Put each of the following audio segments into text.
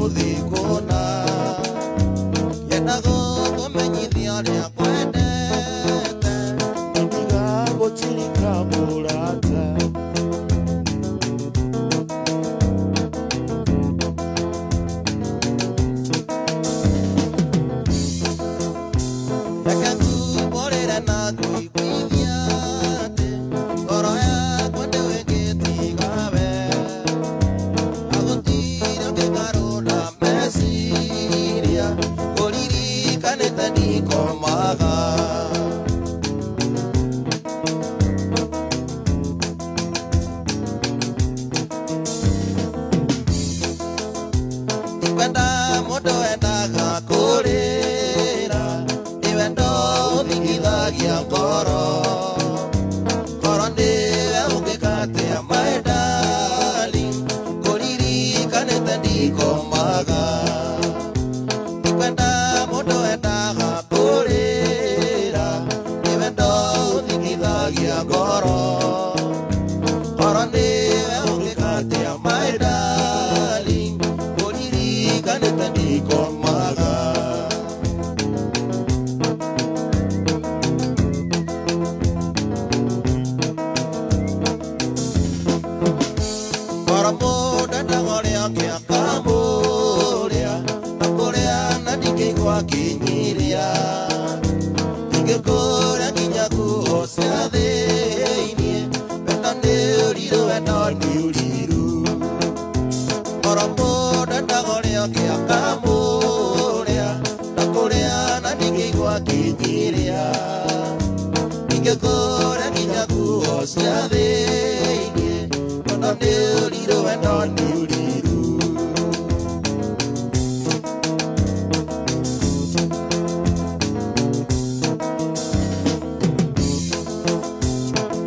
mũthĩ kũna Nyenda gũkũmenyithia ũrĩa kwendete Ndigagũtirika mũrata Reke ngumbũrĩre na ngũiguithia atĩ ngoro yakwa ndĩwĩkĩtiga we Agũtire ũngĩgarũra meciria ngũririkanĩte ndikomaga Ndikwenda mũndũ wendaga kũrĩra nĩ wendo ũthingithagia ngoro Ngoro nĩwe ũngĩkatia my darling ngũririkanĩte ndikomaga Ndikwenda mũndũ wendaga kũrĩra nĩ wendo ũthingithagia ngoro Ngoro nĩwe ũngĩkatia my darling ngũririkanĩte ndikomaga Ngoro mũndũ endaga ũrĩa ũngĩ akamũrĩa na kũrĩa na ndingĩigua ngĩnyiria Ingĩkũrĩa nginya nguo cia thĩiniĩ wendo nĩ ũrirũ wendo nĩ ũrirũ Ngoro mũndũ endaga ũrĩa ũngĩ akamũrĩa na kũrĩa na ndingĩigua ngĩnyiria Ingĩkũrĩa nginya nguo cia thĩiniĩ wendo nĩ ũrirũ wendo nĩ ũrirũ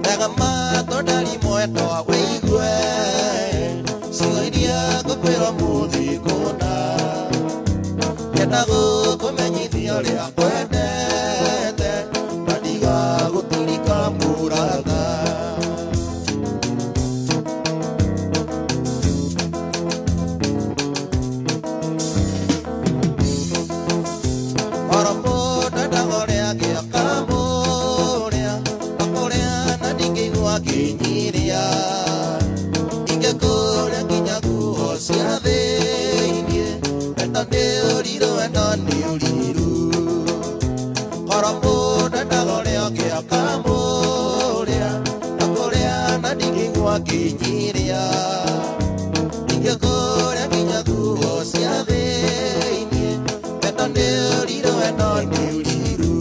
Tega matũ ndari mwendwa wĩigue ciugo iria ngũkwĩra ũmũthĩ kũna Nyenda gũkũmenyithia ũrĩa kwendete na ndigagũtirika mũrata Oro mũndũ endaga ũrĩa angĩ akamũrĩa na kũrĩa na ndingĩigua ngĩnyiria Ingĩkũrĩa nginya nguo cia thĩiniĩ wendo nĩ ũrirũ wendo nĩ ũrirũ Oro mũndũ endaga ũrĩa ũngĩ akamũrĩa na kũrĩa na ndingĩigua ngĩnyiria Ingĩkũrĩa nginya nguo cia thĩiniĩ wendo nĩ ũrirũ wendo nĩ ũrirũ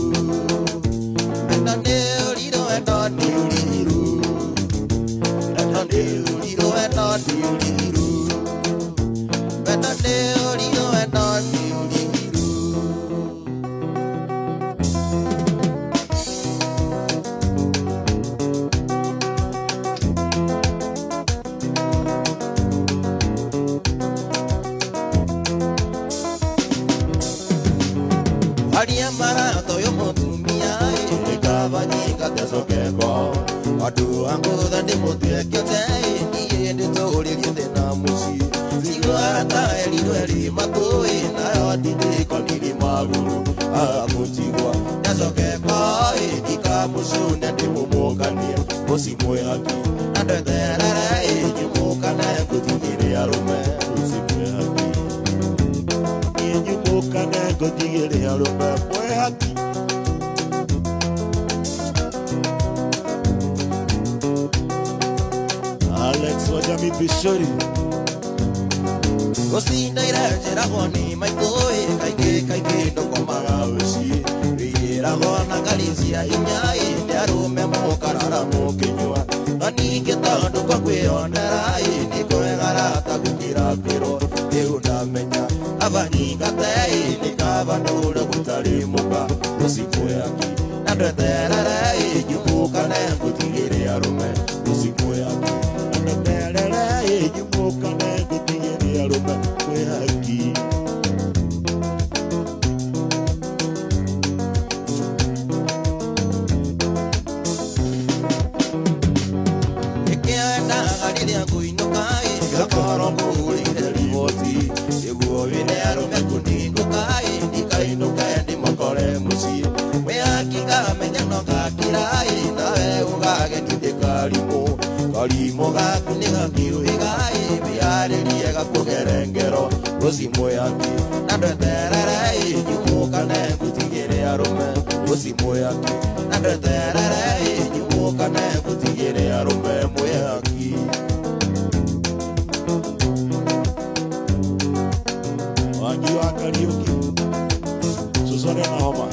Wendo nĩ ũrirũ wendo nĩ ũrirũ Wendo nĩ ũrirũ wendo nĩ ũrirũ Wendo nĩ ũrirũ wendo nĩ ũrirũ Aria marato yo mũtumia nĩkabanyika tecokeko Andũ angũtha ndĩmũtuĩke niĩ ndĩtũrĩrie thĩna mũciĩ Ciguarata erirwo eri matũĩ nayo ndindĩko nirĩ magũrũ agũtigwa Ndacokeko ndikamũcune ndĩmũmũkanie mũcimwe haki Na ndweterere nyumũkane ngũtigĩre arũme Mũcimwe haki Niĩ nyumũkane ngũtigĩre arũme mwĩ haki Alex Wajami Bishori Gũcindaire njĩragwo nĩ maitũ kaingĩ kaingĩ ndũkomaga ũciĩ Wĩragwo na ngari cia hinya nĩ arũme mũkarara mũkĩnyua No ningĩ tondũ kwa kwĩyonera nĩ kwega rata gũkĩra kwĩrwo Rĩu ndamenya aba nyingate nĩ kaba ndũre gũtarĩ mũka mũcimwe haki Na ndweterere nyumũkane ngũtigĩre arũme mũcimwe haki Na ndweterere nyumũkane ngũtigĩre arũme mwĩ haki Ĩkĩendaga rĩrĩa ngũinũka ngakorwo ngũrĩire riboti nĩguo Niguo wine arume kuninduka ndikainuka ndimokore muciĩ mwĩhaki ngamenya no gakira nawe ũgage ndĩ karimũ karimũ gaku nĩ gakiũhĩga wĩharĩrie gakũgere ngero rũci mwĩhaki na ndweterere nyumũkane ngũtigĩre arũme rũci mwĩhaki na ndweterere nyumũkane ngũtigĩre arũme mwĩhaki. Wangi wa Kariuki Susana na homa.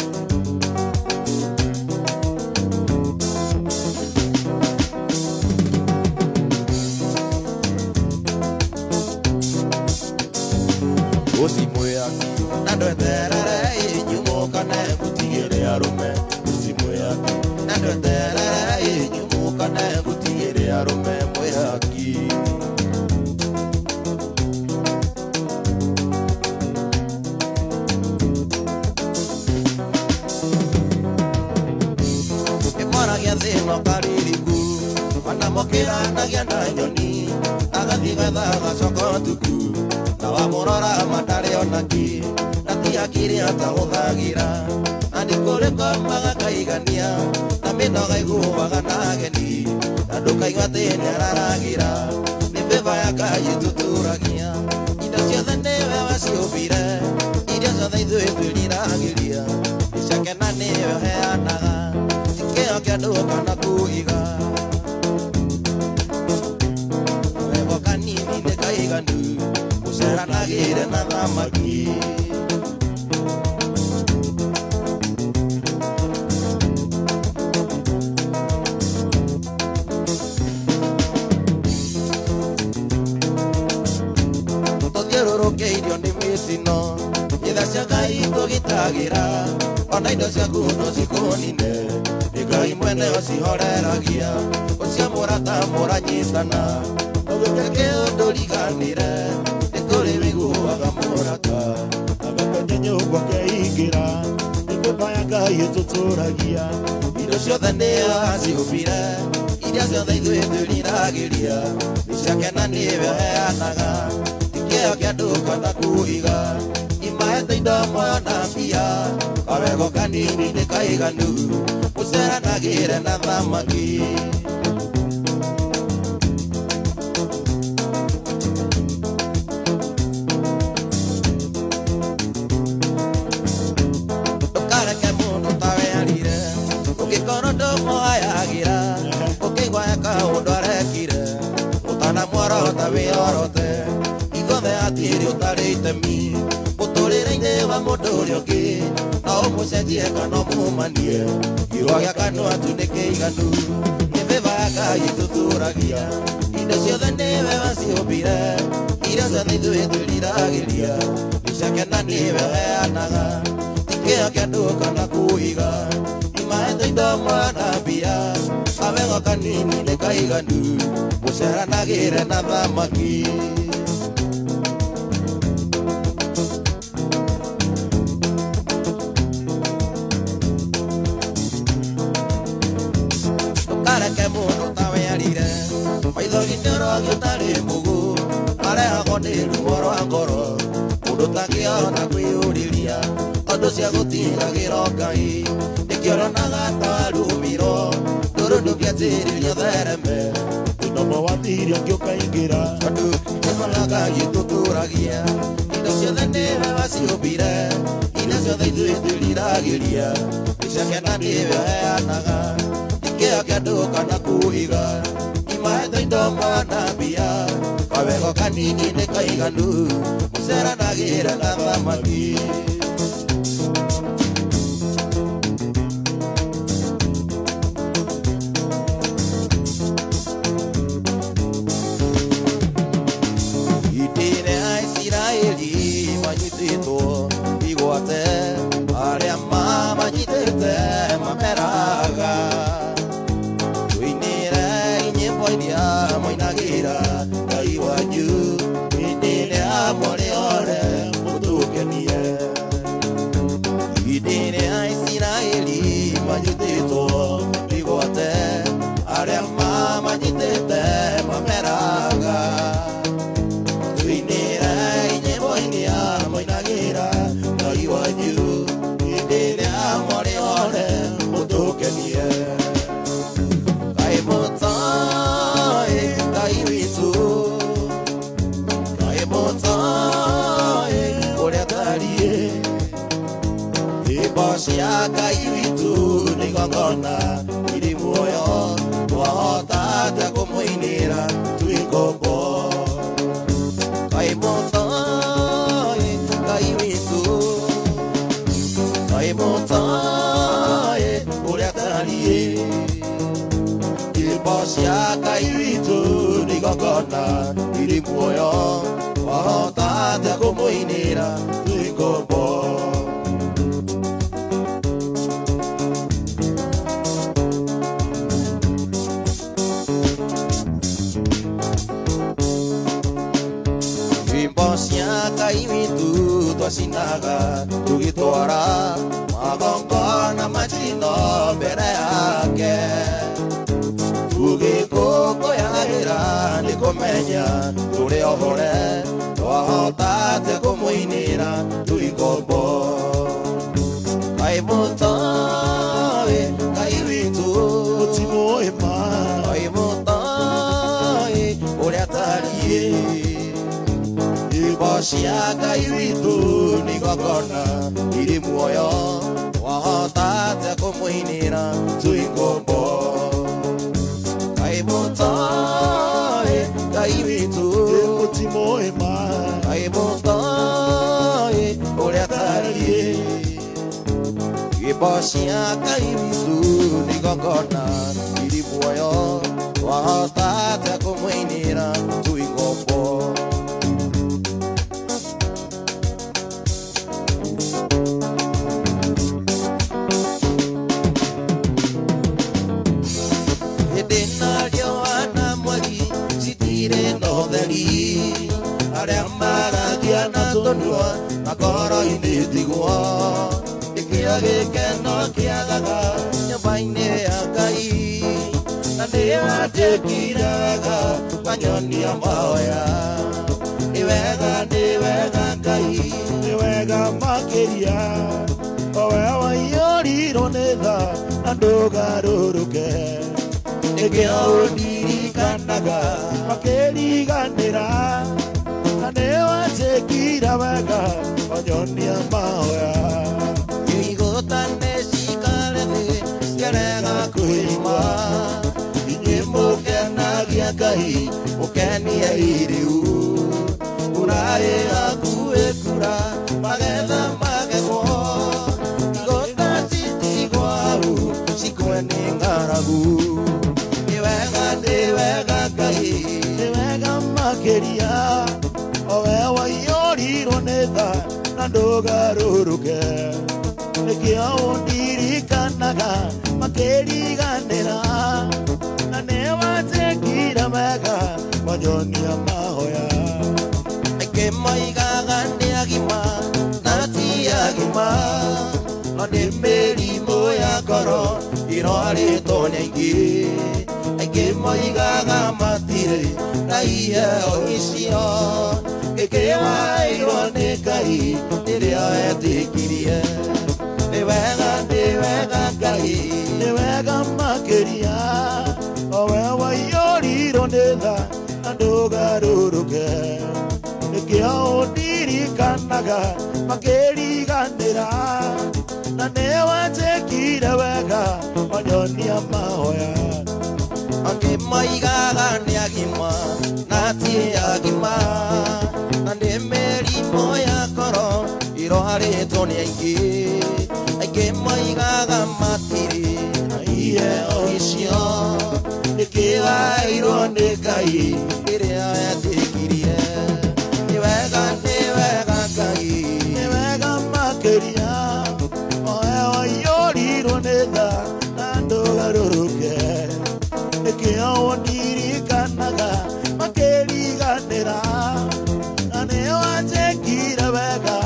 Rũci mwĩhaki na ndweterere nyumũkane ngũtigĩre arũme rũci mwĩhaki na ndweterere nyumũkane ngũtigĩre arũme mwĩhaki. Kĩmora gĩa thĩna kaririku anamũkĩranagia na nyoni agathiĩ gwetha gacoka ũtukũ na wamũrora matarĩ ona kĩ na ti hakiri atahũthagĩra na nĩ kũrĩ komaga kaigania na mĩnoga iguaga na ageni na ndũkaigua atĩ nĩararagĩra nĩ bĩba ya Ngai ĩtũtũragia indo ciothe nĩwe waciũmbire iria ciothe ithuĩ twĩriragĩria nĩ na nĩwe ũheanaga ti kĩo kĩa andũ kana kũiga kawego kanini nĩ kaiganu ũceranagĩre na thamaki. Tũthiũrũrũkĩirio nĩ mĩtino itha cia Ngai tũgitagĩra ona indo ciaku no cikũnine nĩ Ngai mwene ũcihoreragia ũcio mũrata mũranyitana ũgĩke kĩũndũ riganĩre nĩ kũrĩ wĩiguaga mũrata. Agatonye nyũmba keingĩra nĩ bĩba ya Ngai ĩtũtũragia indo ciothe nĩwe waciũmbire iria ciothe ithuĩ twĩriragĩria nĩ ciake na nĩwe ũheanaga ti kĩo kĩa andũ kana kũiga imahete indo muoyo na mbia kawego kanini nĩ kaiganu ũceranagĩre na thamaki. Ndũkareke mũndũ tawe arire ũngĩkorwo ndũmũhayagĩra ũkĩigua he kaũndũ arekire ũtanamuorota wĩorote ithuothe hatirĩ ũtarĩ itemi mũtũrĩre-inĩ wa mũndũ ũrĩa ũngĩ no ũmũcenjie kana ũmumanie kiugo gĩa kanua tu nĩ kĩiganu nĩ bĩba ya Ngai ĩtũtũragia indo ciothe nĩwe waciũmbire iria ciothe ithuĩ twĩriragĩria nĩ ciake na nĩwe ũheanaga ti kĩo kĩa andũ kana kũiga imahete indo muoyo na mbia kawego kanini nĩ kaiganu mũceranagĩre na thamaki. Ndũkareke mũndũ tawe arire maithori nĩ ũrogi ũtarĩ mũgũ marehagwo nĩ ruo rwa ngoro mũndũ ũtangĩhota kwĩyũrĩria tondũ cia gũtigagĩra Ngai nĩkĩo ũronaga ta warumirwo ndũrũ ndũngĩanjĩrĩria thereme Nomo wathirie ngĩũkaingĩra tondũ nĩkona Ngai ĩtũtũragia indo ciothe nĩwe waciũmbire iria ciothe ithuĩ twĩriragĩria nĩ ciake na nĩwe ũheanaga ti kĩo kĩa andũ kana kũiga imahete indo muoyo na mbia kawego kanini nĩ kaiganu mũceranagĩre na thamaki. Itĩrĩ a Isiraeli manyitĩtwo igwate arĩa mamanyitĩte mameraga tũinĩre nyĩmbo iria mũinagĩra Ngai wanyu hĩndĩ ĩrĩa mũrĩ othe mũtũkenie. moinagĩra Ngai wanyu hĩndĩ ĩrĩa mwarĩ one mũtũkenie. Ngai mũtoĩ Ngai witũ, Ngai mũtoĩ ũrĩa atariĩ. Nyĩmbo cia Ngai witũ nĩ igongona irĩ muoyo, twahota atĩa kũmũinĩra twĩ ngombo? Ngai mũtoĩ Ngai witũ, Ngai mũtoĩ ũrĩa atariĩ. Nyĩmbo cia Ngai witũ nĩ igongona irĩ muoyo, twahota atĩa kũmũinĩra twĩ ngombo? Nyĩmbo cia Ngai witũ twacinaga tũgĩtwara magongona macino mbere yake, tũgĩkũngũyagĩra nĩ kũmenya tũrĩ ohore, twahota atĩa kũmũinĩra twĩ ngombo? Ngai mũtoĩ Ngai witũ, Mũtimũĩ ma Ngai mũtoĩ ũrĩa atariĩ. Nyĩmbo cia Ngai witũ nĩ igongona irĩ muoyo, twahota atĩa kũmũinĩra twĩ ngombo? Ngai mũtoĩ Ngai witũ, Mũtimũĩ ma Ngai mũtoĩ ũrĩa atariĩ. Nyĩmbo cia Ngai witũ nĩ igongona irĩ muoyo, twahota atĩa kũmũinĩra twĩ ngombo? Hĩndĩ na riũa na mweri citirĩ na ũtheri, arĩa maragia na tũnua na ngoro-inĩ tiguo. Nĩkĩo gĩkeno kĩagaga nyũmba-inĩ ya Ngai, na nĩwanjĩkire wega wanyonia mahoya. Nĩ wega, nĩ wega Ngai, nĩ wega makĩria o we waiyũrirwo nĩ tha na ndũgarũrũke. Nĩkĩo ũndirikanaga makĩriganĩra, na nĩwanjĩkire wega wanyonia mahoya. Igũta nĩcikare thĩ ciarega kwĩima, inyuĩ mũkenagia Ngai mũkeniei rĩu. Mbura ĩhakuhĩ kura magetha magethwo, igũta citigwo hau cikue nĩ ng'aragu. Nĩ wega, nĩ wega Ngai, nĩ wega makĩria o we waiyũrirwo nĩ tha na ndũgarũrũke. Nĩkĩo ũndirikanaga makĩriganĩra, na nĩwanjĩkire wega wanyonia mahoya. Aingĩ moigaga nĩ agima na ti agima, no nĩ mĩrimũ ya ngoro ĩrwarĩtwo nĩ aingĩ. Aingĩ moigaga matirĩ na iheo icio, gĩkĩwairwo nĩ Ngai rĩrĩa etĩkirie. Nĩ wega, nĩ wega Ngai, nĩ wega makĩria o we waiyũrirwo nĩ tha na ndũgarũrũke. Nĩkĩo ũndirikanaga makĩriganĩra, na nĩwanjĩkire wega wanyonia mahoya. Angĩ moigaga nĩ agima na ti agima, na nĩ mĩrimũ ya ngoro ĩrwarĩtwo nĩ aingĩ. Aingĩ moigaga matirĩ na iheo icio, nĩkĩwairwo nĩ Ngai rĩrĩa etĩkirie. Nĩ wega, nĩ wega Ngai, nĩ wega makĩria o we waiyũrirwo nĩ tha na ndũgarũrũke. Nĩkĩo ũndirikanaga makĩriganĩra, na nĩwanjĩkire wega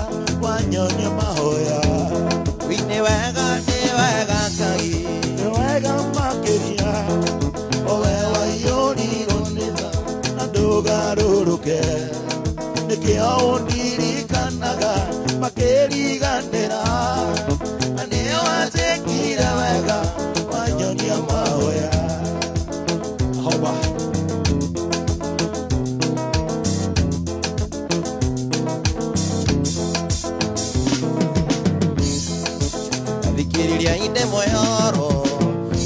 wanyonia mahoya. Nĩ wega, nĩ wega Ngai, nĩ wega makĩria o we waiyũrirwo nĩ tha na ndũgarũrũke. Nĩkĩo ũndirikanaga Ndiainde moyoro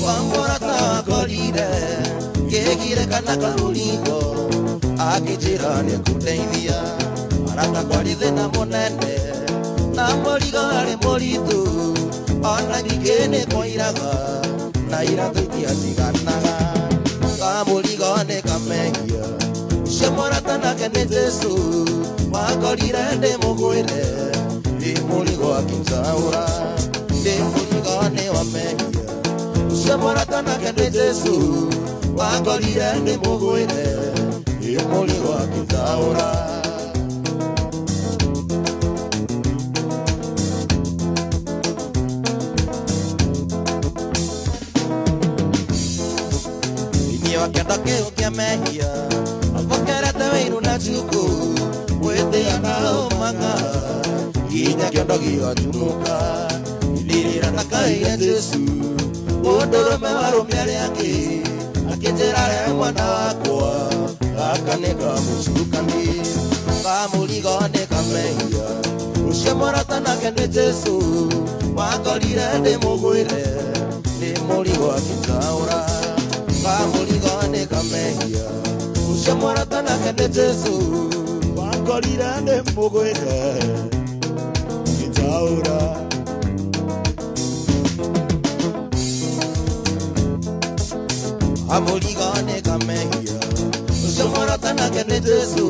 wa mũrata wakorire kĩgire kana karũringo akĩnjĩra nĩekũndeithia arata kwarĩ thĩna mũnene na mũrigo arĩ mũritũ ona ningĩ nĩkwairaga na iratũ itiaciganaga kamũrigo nĩ kamehia ũcio mũrata nake nĩ Jesũ wakorire ndĩ mũgwĩre ndĩ mũrigo akĩnjaũra ndĩ mũrigo nĩ wa mehia ũcio mũrata nake nĩ Jesũ wakorire ndĩ mũgwĩre ndĩ mũrigo akĩnjaũra. Kĩondo kĩu kĩa mehia abokerete wĩiru na cuku gwĩtĩa na ũmanga nginya kĩondo gĩgatumũka ndirĩra ndakaire Jesũ mũndũrũme warũme arĩa angĩ akĩnjĩra re mwana wakwa gaka nĩ kamũcukani kamũrigo nĩ kamehia ũcio mũrata nake nĩ Jesũ wakorire ndĩ mũgwĩre nĩ mũrigo akĩnjaũra kamũrigo nĩ kamehia ũcio mũrata nake nĩ Jesũ wakorire ndĩ mũgwĩre akĩnjaũra. Kamũrigo nĩ kamehia ũcio mũrata nake nĩ Jesũ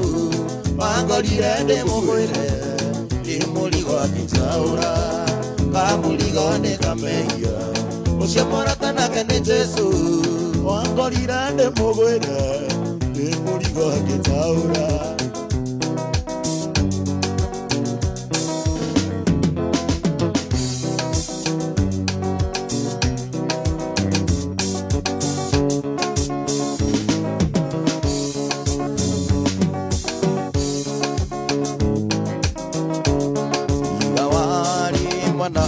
wakorire ndĩ mũgwĩre ndĩ mũrigo akĩnjaũra kamũrigo nĩ kamehia ũcio mũrata nake nĩ Jesũ wakorire ndĩ mũgwĩre ndĩ mũrigo akĩnjaũra. Iga warĩ mwana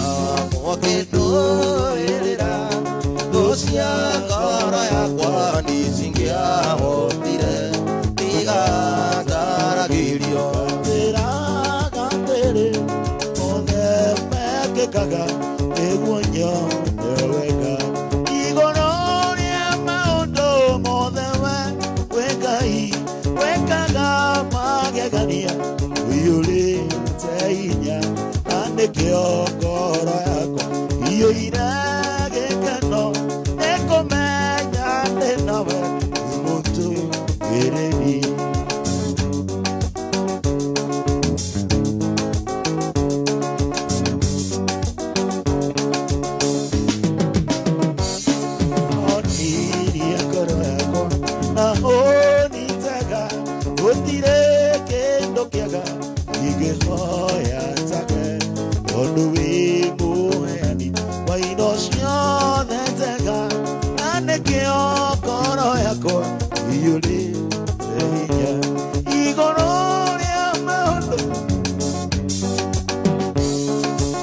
wakĩndũĩrĩra thũ cia ngoro yakwa nĩcingĩahotire tiga njaragĩrio. Ndĩraga atĩrĩ mothe mekĩkaga nĩguo nyone wega igũrũ rĩa maũndũ mothe we wĩ Ngai wĩkaga magegania ũiyũrĩte hinya na nĩkĩo ngoro yakwa iyũire gĩkeno nĩkũmenya ndĩ nawe wĩ mũtũmĩrĩri. Onirie ngoro yakwa na ũnitega gũtirĩ kĩndũ kĩega ingĩhoya njage tondũ wĩ mũheani wa indo ciothe njega na nĩkĩo ngoro yakwa iyũrĩte hinya igũrũ rĩa maũndũ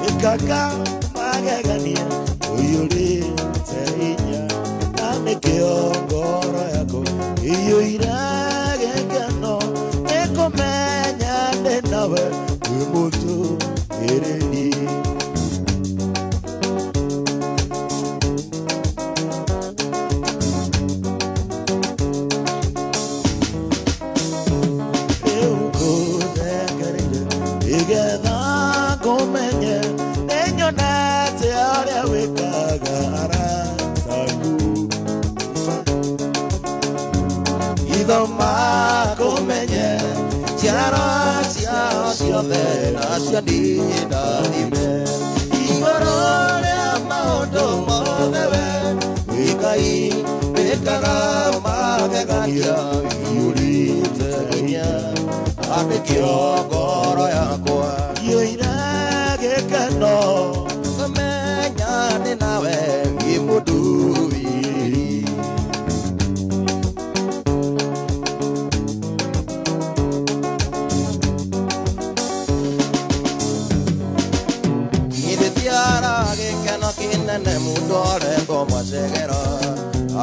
ĩkaga magegania ũiyũrĩte hinya na nĩkĩo ngoro yakwa iyũire gĩkeno nĩkũmenya ndĩ nawe wĩ mũtũmĩrĩri. Rĩu ngũthengereire nĩgetha ngũmenye nĩnyonete ũrĩa wĩkaga arata aku Itho makũmenye ciara ciao ciothe nacio niĩ ndathime igũrũ rĩa maũndũ mothe we wĩ Ngai wĩkaga magegania iyũrĩte hinya na nĩkĩo ngoro yakwa iyũire gĩkeno kũmenya ndĩ nawe wĩ mũndũmĩrĩri. Githĩ gĩkeno kĩnene mũndũ aretwo macegera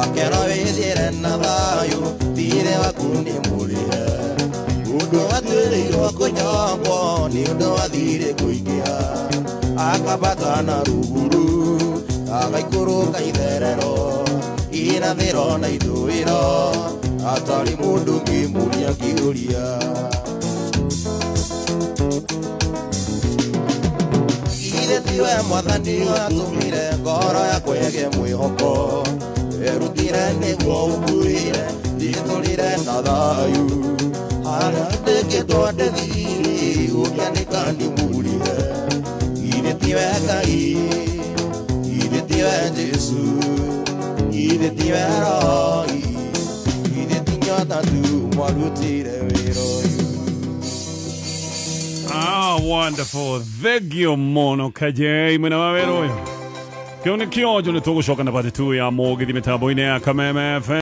akĩrwo wĩthiĩre na thayũ thirĩ waku nĩ mũrĩhe mũndũ atuĩrĩirwo kũnyongwo nĩ ũndũ wa thirĩ kũingĩha akambata na ruguru Agaikũrũka itherero irathĩro na ithũĩro atarĩ mũndũ ngĩmũria kĩũria. Ithe tiwe mwathani atũmire ngoro yakwa ĩgĩe mwĩhoko erutire nĩguo ũkuire nditũrire na thayũ harĩa ndĩkĩtwo ndĩthiri gũkĩanĩka ndimurire. Ithe tiwe Ngai, ithe tiwe Jesu, ithe tiwe Roho, ithe ti nyota tu mwarutire wĩra ũyũ. Ah, wonderful. Thengio mũno Kajei mwena wa wĩra ũyũ. Kĩu nĩ kĩonjo nĩ tũgũcoka na part 2 ya mũgithi mĩtambo-inĩ ya Kameme FM.